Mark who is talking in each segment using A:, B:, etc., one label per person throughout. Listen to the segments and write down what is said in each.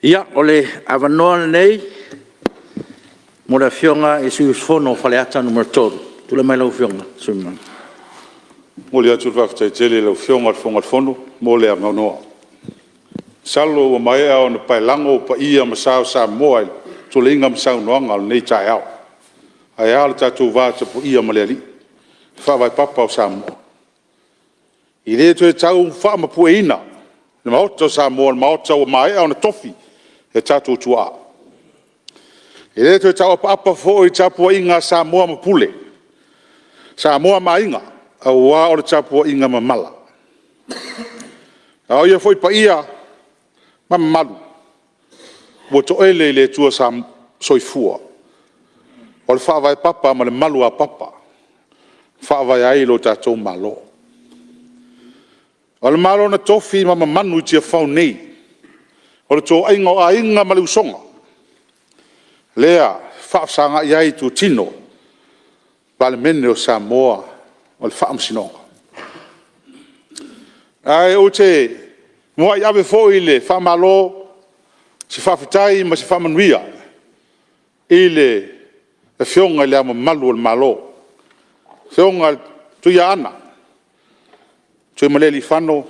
A: Ia, o le avanoa lenei mo le Afioga i le sui usufono mo Faleata 3. Tulai mai lau Afioga i le sui usufono mamalu.
B: E momoli atu le faafetai tele i lau Afioga i le Fofoga Fetalai mo le avanoa. Masalo ua maea ona paelago paia ma sa o Samoa i tuleiga ma saunoaga o lenei taeao. Ae a le tatou va tapuia ma le Alii, le faavae papa o Samoa. E le toe tau faamapueina le Maota o Samoa, o le Maota ua maea ona tofi e tatou tuaa. E le toe tau apaapa foi i le tapuaiga a Samoa ma Pule, Samoa ma Aiga, aua o le tapuaiga mamala. A o ia foi paia ma mamalu, ua toele i le Atua Soifua, o le faavae papa ma le maluapapa e faavae ai lo tatou Malo. O le Malo na tofi ma mamanu i Tiafau nei, o le toaiga o Aiga ma le Usoga, lea e faafesagai ai itutino o le Palemene o Samoa ma le Faamasinoga. Ae ou te muai ave foi le faamalo, se faafetai ma se faamanuia i le Afioga i Le Ao Mamalu o le Malo, le Afioga i le Tuiaana Tuimalealiifano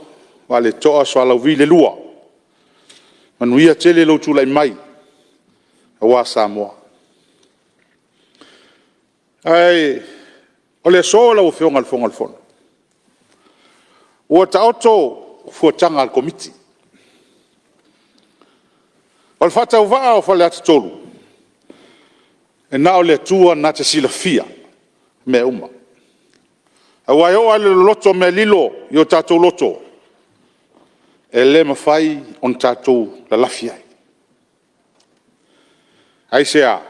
B: Vaaletoa Sualauvi II. Manuia tele lou tulai mai aua Samoa. Ae o le aso lau Afioga i le Fofoga Fetalai, ua taoto fuataga a le Komiti. O le faatauvaa o Faleata 3, e na o le Atua na te silafia mea uma. Aua e oo lava i le loloto o mea lililo i o tatou loto, e le mafai ona tatou lalafi ai. Aisea?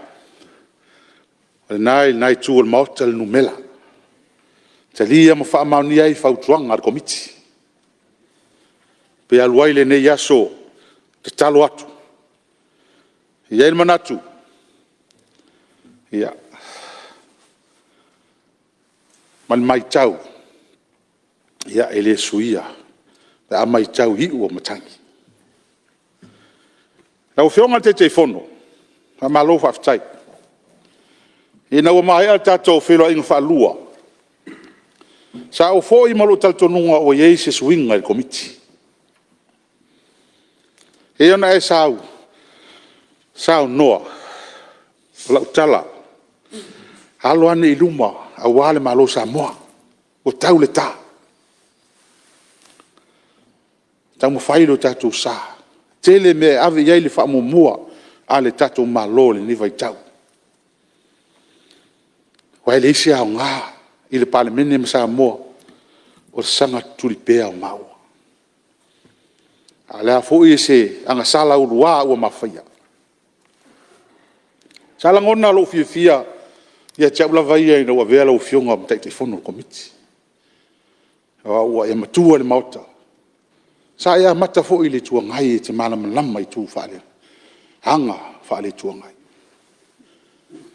B: O lena e i lena Itu o le Maota le numera, e talia ma faamaonia ai fautuaga a le Komiti. Pe alu ai lenei aso tatalo atu. E i ai le manatu, ia, ma le matau, e le suia pe a matau i iu o matagi. Lau Afioga i le Taitaifono, faamalo faafetai. Ina ua maea le tatou feiloaiga faalua, sa ou foi ma lou talitonuga ua i ai se suiga i le Komiti. E pei ona e saunoa, o lau tala, alo ane i luma aua le Malo o Samoa, ua tau le ta. Taumafai lo tatou sa, tele mea e ave i ai le faamuamua a le tatou Malo i lenei vaitau. Aua e leai se aoga i le Palemene ma Samoa o le saga tutuli pea o maua. A o le a foi se agasala ulua ua ma faia? Sa lagona lou fiafia ia te au lava ia ina ua avea lau Afioga ma Taitaifono o le Komiti, aua ua e matua i le Maota. Sa e amata foi i le Itu Agai e te malamalama i aga faale-Itu Agai.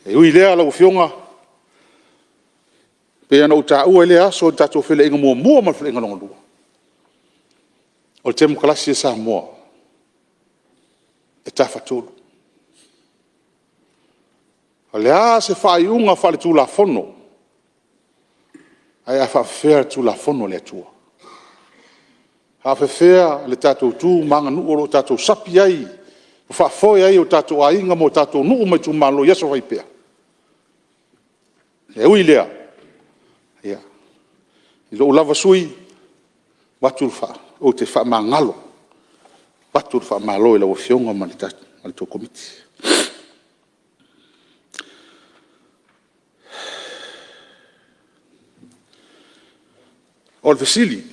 B: E ui i lea lau Afioga, e pei ona ou taua i lea aso i le tatou feiloaiga muamua ma le feiloaiga lona lua, o le Temokarasi a Samoa, e tafatolu. O le a se faaiuga faale-Tulafono, ae a faapefea le Tulafono a le Atua? E faapefea le tatou tu ma aganuu o lo o tatou sapi ai ma faafoe ai o tatou aiga ma o tatou nuu ma itumalo i aso fai pea? Ae ui i lea, i lou lava sui usufono, ou te faamagalo, avatu le faamalo i lau Afioga ma la outou Komiti. O le fesili,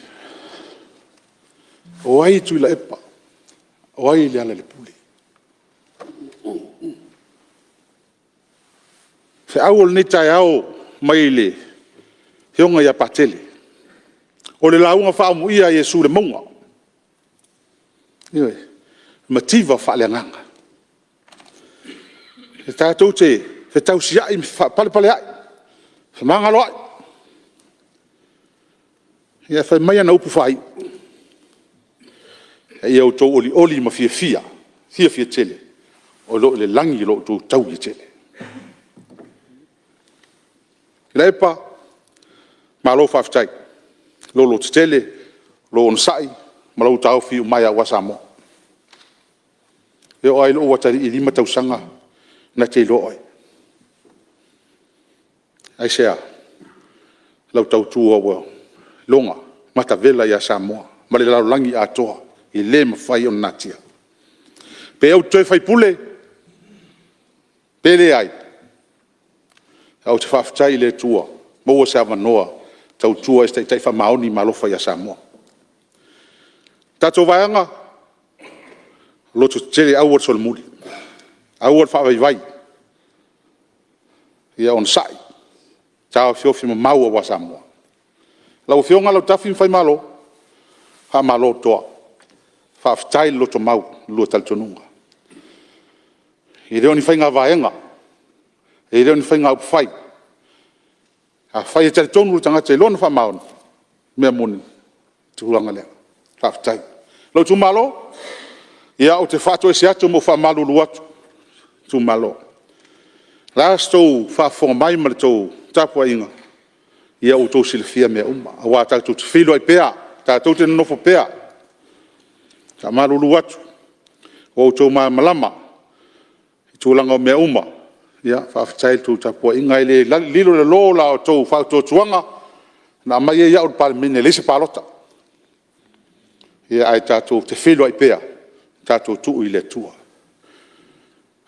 B: o ai Tuilaepa? O ai Lealailepule? O le feau o lenei taeao mai le Afioga ia Patele, o le lauga faaamuia a Iesu i le mauga. Ioe, mativa faaleagaga. E tatou te fetausiai ma faapalepaleai, fefaamagaloai, ae fai mai ana upu faaiu, a ia outou olioli ma fiafia fiafia tele, o lo o i le lagi lo outou taui e tele. Tuilaepa, malo faafetai i lou lototele, lou onosai ma lou taofi iumaea aua Samoa. E oo lava i lou atalii e 5 tausaga na te iloa oe. Aisea? Lau tautua ua iloga matavela ia Samoa ma le lalolagi atoa, e le mafai ona natia. Pe ou te toe faipule pe leai, ae ou te faafetai i le Atua ua maua se avanoa e tautua ai i se taitai faamaoni ma alofa ia Samoa. Le tatou Vaega, lototetele aua le solomuli, aua le faavaivai. Ia onosai, taofiofi mamao aua Samoa. Lau Afioga Lautafi ma Faimalo, faamalo toa, faafetai le lotomau i le lua talitonuga. E le o ni faiga vaega, e le o ni faiga upufai. Afai e talitonu le tagata i lona faamaoni, o le mea moni, o le tulaga lea. Faafetai. Lou itumalo, ia ou te faatoese atu ma ou faamalulu atu itumalo. O le a sa outou faafofoga mai ma le tou tapuaiga, ia ua outou silafia mea uma, aua tatou te feiloai pea, tatou te nonofo pea. E faamalulu atu, ua outou malamalama i tulaga o mea uma. Faafetai i la outou tapuaiga. E le lilo i lalo la outou faatuatuaga na aumai ai au i le Palemene e leai se palota. Ae tatou te feiloai pea, tatou tuu i le Atua.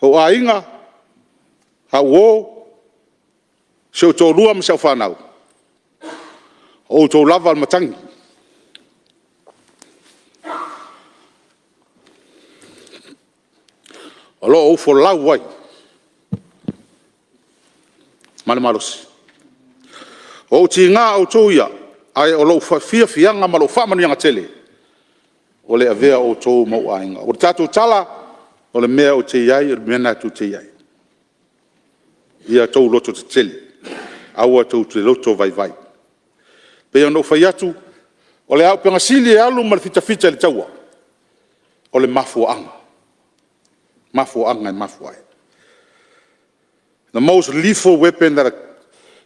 B: Ou aiga, au uo, si ou toalua ma si au fanau, o outou lava o le matagi. O lo o ou folau ai ma le malosi. O ou tiga o outou ia, ae o lou fiafiaga ma lou faamanuiaga tele, o le avea o outou ma ou aiga. O le tatou tala, o le mea ou te i ai o le mea lena tou te i ai. Ia outou lototetele, aua tou te loto vaivai. E pei ona ou fai atu, o le auupega sili e alu ma le fitafita i le taua, o le mafuaaga, mafuaaga e mafua ai. The most lethal weapon that a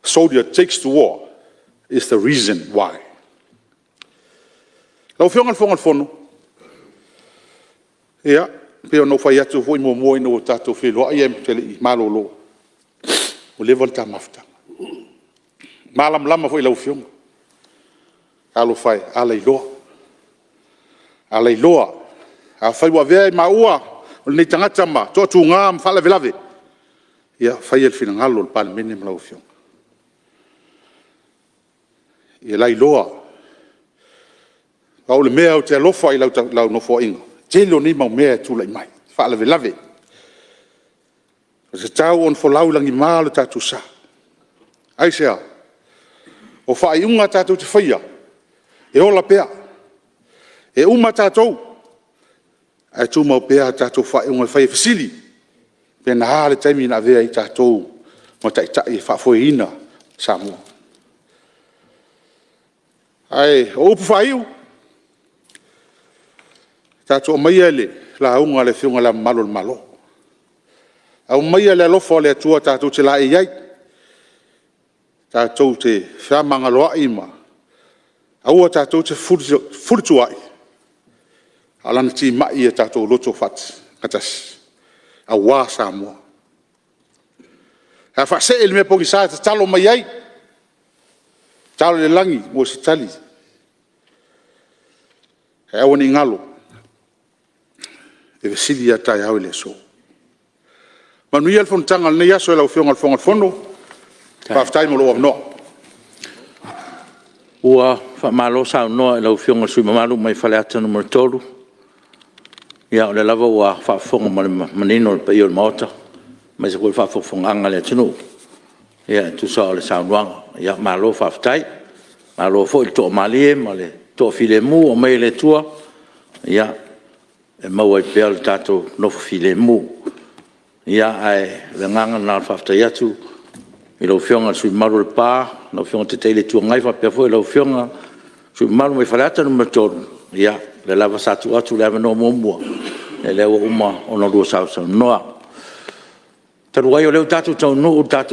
B: soldier takes to war is the reason why. Lau Afioga i le Fofoga Fetalai, ia, e pei ona ou fai atu foi muamua ina ua tatou feiloai ae ou te le i malolo, ua leva le ta mafutaga. E malamalama foi i lau Afioga. Talofa e, a lailoa, a lailoa. Afai ua avea i maua o lenei tagata ma toatuga ma faalavelave, ia faia le finagalo o le Palemene ma lau Afioga. Ia lailoa, pau o le mea ou te alofa i lau Nofoaiga, tele o nei mau mea e tulai mai, e faalavelave. E tatau ona folau i lagima lo tatou sa. Aisea? O faaiuga tatou te faia, e ola pea. E uma tatou, ae tumau pea a tatou faaiuga fai e fesili, pe na a le taimi na avea ai tatou ma taitai e faafoeina Samoa. Ae o upu faaiu, tatou aumaia le lauga a le Afioga i Le Ao Mamalu o le Malo, aumaia le alofa o le Atua tatou te laei ai, tatou te fefaamagaloai ma aua tatou te fefulituaai, a o lana timai ia tatou loto faatasi aua Samoa. Ae a faasee i le mea pogisa e tatalo mai ai, tatalo i le lagi mo se tali, ae aua ne i galo, e fesili lava taeao i le aso. Manuia le Fonotaga i lenei aso lau Afioga i le Fofoga Fetalai, faafetai mo lou avanoa. Ua faamalo saunoa i lau Afioga i le sui usufono mamalu mai Faleata 3. Ia o lea lava ua faafofoga ma le manino le paia o le Maota, aemaise foi o le faafofogaaga a le atunuu e tusa o le saunoaga. Malo faafetai, malo foi le toamalie ma le toafilemu ua aumai e le Atua e maua ai pea lo tatou nofo filemu. Ia, ae o le agaga lena o le faafetai atu i lau Afioga i le sui usufono mamalu o Lepa, lau Afioga i le Taitai o le Itu Agai, faapea foi lau Afioga i le sui usufono mamalu mai Faleata 3, o lea lava sa tuu atu le avanoa muamua,
A: O lea ua uma ona oulua sausaunoa. Talu ai o lea ua tatou taunuu i le tatou